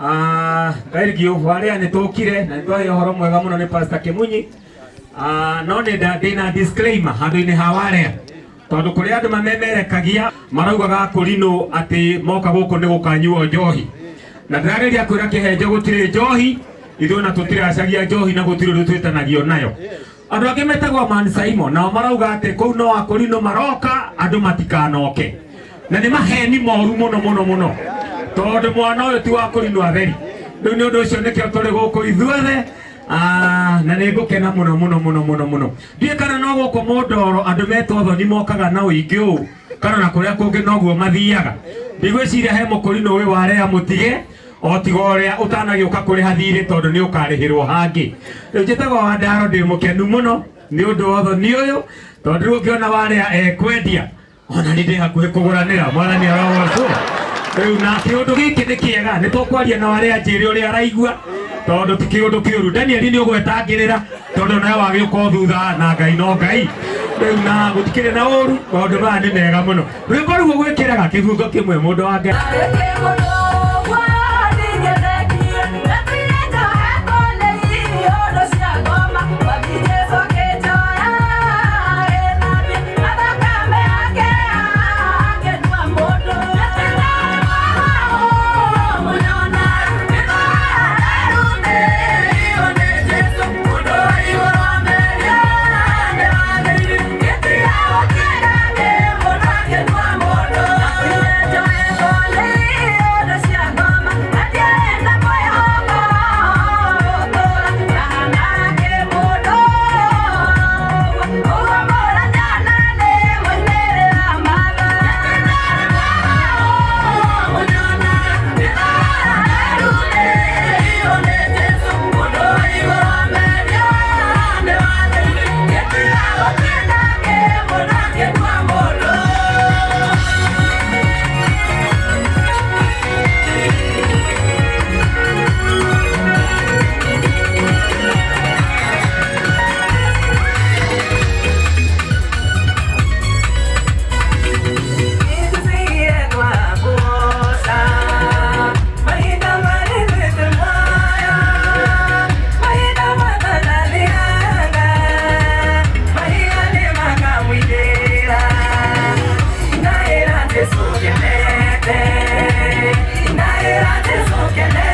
Thaigio warĩa nĩ tũkire na nĩ twahe ũhoro mwega mũno nĩ Pastor Kimunyi. No nĩ ndĩna disclaimer handũ-inĩ ha warĩa tondũ kũrĩ andũ mamemerekagia maraugaga kũrinũ atĩ moka gũkũ nĩ gũkanyuo njohi na ndĩrageria kwĩra kĩhenjo gũtirĩ njohi ithuĩ na tũtiracagia njohi na gũtirĩ ũndũ twĩtanagio nayo. Andũ angĩ metagwo Man Simon nao marauga atĩ kũu no akũrinũ maroka andũ matikanoke na nĩ maheni moru mũno mũno mũno tondũ mwana ũyũ ti wa kũrinũ atheri. Rĩu nĩ ũndũ ũcio nĩkĩo tũrĩ gũkũ ithuothe. Na nĩ ngũkena mũno mũno mũno mũno mũno. Ndiũĩ kana no gũkũ Mũndoro andũ metwo thoni mokaga na ũingĩ ũũ kana na kũrĩa kũngĩ noguo mathiaga. Ndigwĩciria he mũkũrinũ ũyũ warĩa mũtige o tiga ũrĩa ũtanagĩũka kũrĩha thirĩ tondũ nĩ ũkarĩhĩrwo hangĩ. Rĩu njĩtagwo Wandaro ndĩ mũkenu mũno nĩ ũndũ wa ũthoni ũyũ tondũ rĩu ũngĩona warĩa ekwendia ona nĩ ndĩ hakuhĩ kũgũranĩra mwathani arogocwo. Rĩu na kĩũndũ gĩkĩ nĩ kĩega nĩ tũkwaria na warĩa njĩre ũrĩa araigua tondũ ti kĩũndũ kĩũru. Daniel nĩ ũgwetangĩrĩra tondũ nawe wagĩũka o thutha na Ngai no Ngai. Rĩu na gũtikĩrĩ na ũru maũndũ maya nĩ mega mũno. Rwĩmbo rũu ũgwĩkĩraga kĩbungo kĩmwe mũndũ wa Ngai. Naira Jesu kenete.